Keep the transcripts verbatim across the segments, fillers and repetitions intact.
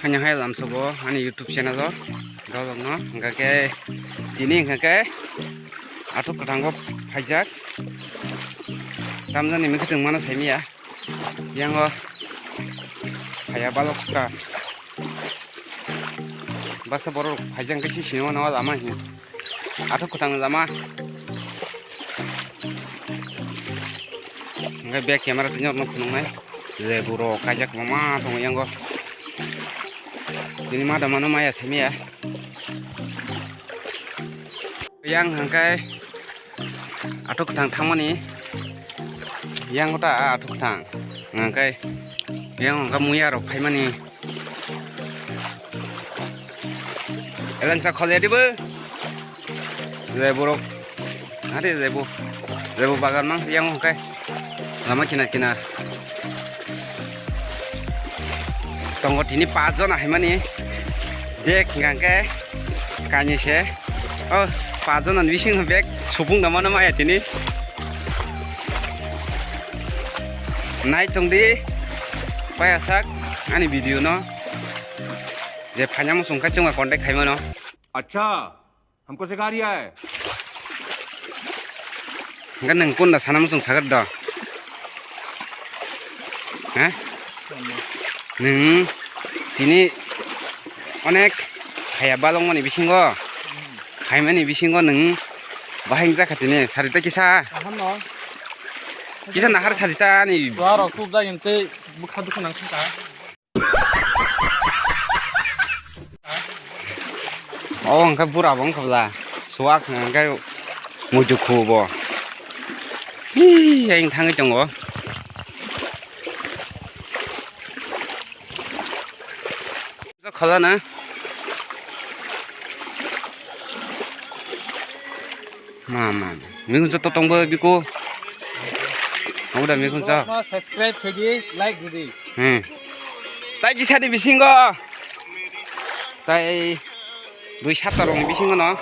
Haino hai lamsogo ani YouTube channel o dolokno, hingkha khe tini hingkha khe athuk kwthango phaijak. Tamjani mikhe tongmano saimanya. Yango haya balok swkang. Baksa borok phaijak khe sini mano lama hin. Athuk kwthang lama. Hingkhe back camera tini norokno phunuknai. Je borok kaijak kwbangma tongo yango. Tini ma damano maya saimanya. Yang hingkhe athuk kwthang thangmani. Yang ta athuk kwthang. Hingkhe yang hingkhe muya rok phaimani. Elengsa khole dibo. Je borok. Are je bo. Je bo bagan mang yang hingkhe. Lama kinar kinar. Tongo tini pas jona haimani. Bag hingkha khe kainwi se. O pas jona ni bisingo bag supung da mano maya tini. Nai tongdi paya sak ani video no. Je phaina muchung khe chwngma contact khaimano. Acha. हमको सिखा रिया है। Hingke nwng kunda sana muchung sakar do? Ha? Nwng tini onek haya balokmani bisingo, khaimani bisingo nwng bahai wngjakha tini, sari tei kisa. Aham no. Kisa nahar sari ta ani. Tuarok tubjak hintei bwkha dukhu nang singkha. O hingke bura bo wngkha bwla, suak hingke muitu khu bo. Hii, ayang thangwi tongo. Khala na. Ma, ma, ma. Mikun sa totong ba biko. Amo da mikun sa. Subscribe khaidi, like rwdi. Hmm. Tai kisa ni bisingo. Tai dui sat rong bisingo no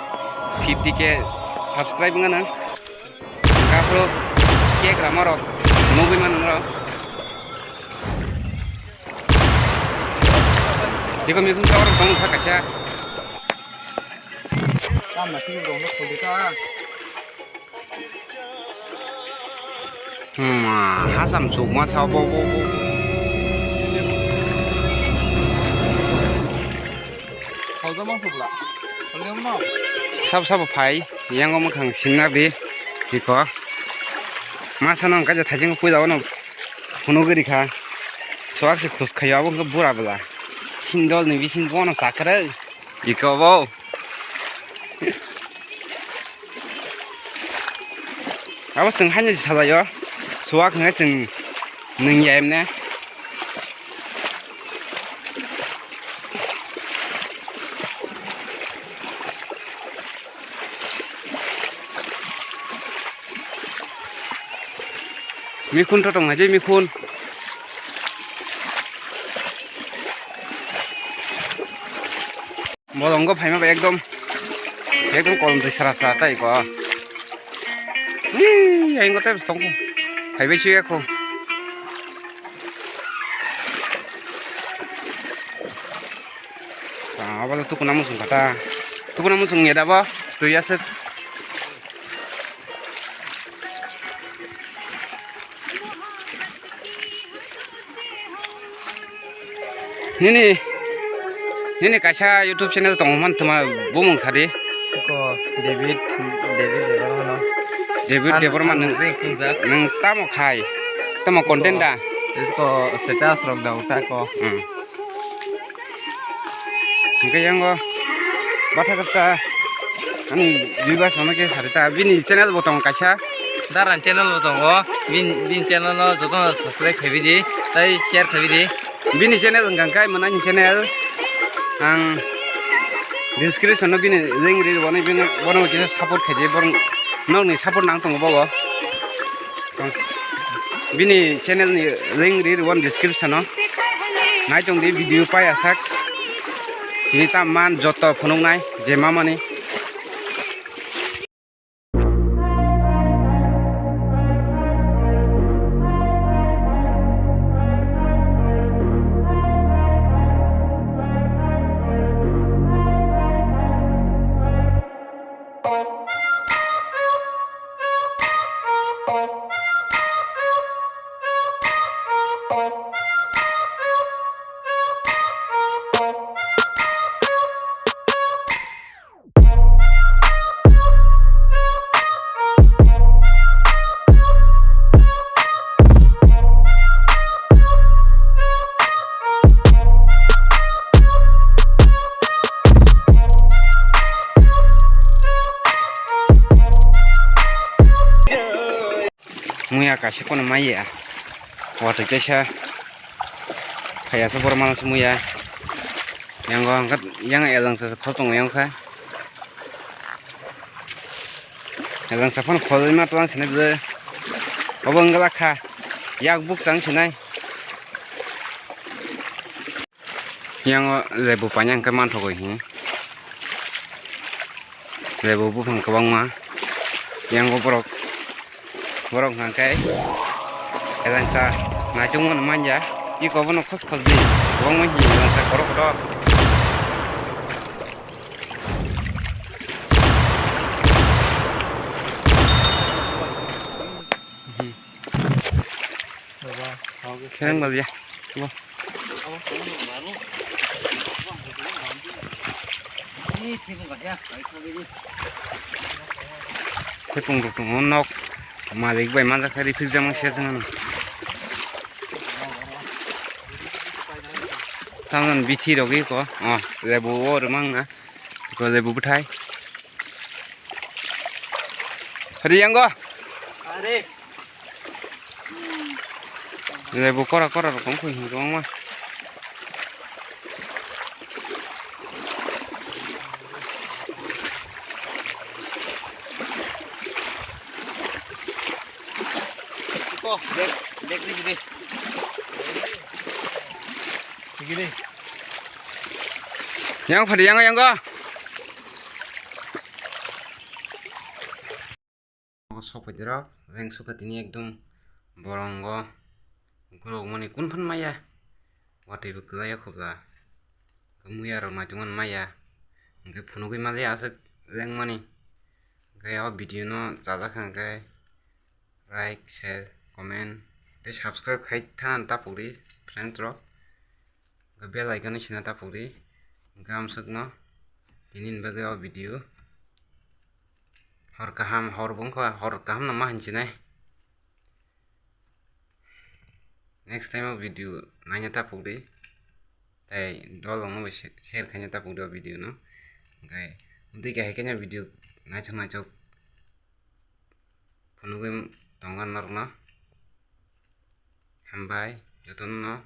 fifty K subscribe ngana. Kapro cake rama rok nugui mano no. Tiko mikun sa rok tong kha kacha. Tama sini rong no khuldi ta. Hmm, hasam sukma sa bo, bo, bo. Khawjama sukla. Khawjama no. Sab sab phai, yango mwkhang sinna di. Iko. Masa no kaja thajing puila ono. Phunugwi rikha. Suak se khus khayo abo hwnkhe bura bwla. Sindol ni bising bono chakwrwi. Iko bo. Abo chwng haino salaio. Suak hwnkhe chwng nwng ya emne. Mikun to tong nai je mikun. Bolongo phaima bai ekdom, ekdom kolom twi sara sara tai ko. Ui, ayang kote tong. Phaibai chuya ko. Ah, abo to tukuna muchung kha ta. Tukuna muchung ya da bo. Twi aswk. Nini, nini kaisa YouTube channel tongo man tuma bumung sadi. Ko David, David Debbarma no. David Debbarma nwng, nwng tamo khai? Tamo content da? Ko status rok da uta ko. Hmm. Hingke yango batha kata ani viewers no ke sarita bini channel bo tongo kaisa. Daran channel bo tongo. Bin, bin channel no joto no subscribe khaibidi, tai share khaibidi. Bini channel hwnkha khe mwnani channel ang description no bini link ri rwani bini bono kisa support khaidi borok nokni support nang tongo bobo. Bini channel ni link ri rwani description o. Nai tong di video pai asak. Tini tam man joto phunuk nai je mamani. Ya kaisa kono maya. Watwi kaisa. Phaiya se borok mano se muya. Yango hwnkhe yang elangsa se khotong yang kha. Elangsa phano khojoi ma tlang sinai bwlai. Obo wngla kha. Yak buk chang sinai. Yango lebu paina hwnkhe manthogwi hi. Lebu buphang kwbangma. Yango borok, borok hwnkhe elangsa naichongmano manya. Iko bono khos khos di. Kwbangma hi elangsa korok korok. Khe wng bal ya. Bo. Tei pung rok tongo nok malik bai manjak khe rifik jama se jana. Tamon bithi rogwi ko. Oh, lebu o rwmang na. Ko lebu bwthai. Riyango. Are. Lebu kora kora rok wngkha kwbangma. Ko, bag, bag ni gede. Gede. Yang phadi yang yang go. Sok phaidi rok, leng sukha tini ekdom borongo gurok mani kun phan maya. Watwi bo kwlai ya khobla. Muya rok naitung mani maya. Hwnkhe phunugwi mali aswk lengmani. Hwnkhe o video no chajak kha hwnkhe like, share, comment tei subscribe khai thana tapukdi friends rok. Hwnkhe bell icon no sina tapukdi. Hwnkhe amswkno tini ni bagwi o video. Hor kaham, hor bo wngkha, hor kaham no ma hinchinai. Next time o video naina tapukdi. Tei dol rokno bo share khaina tapukdi o video no. Hwnkhe tei kahai khe video naithok naithok phunugwi tongo norokno. Hambai jotono.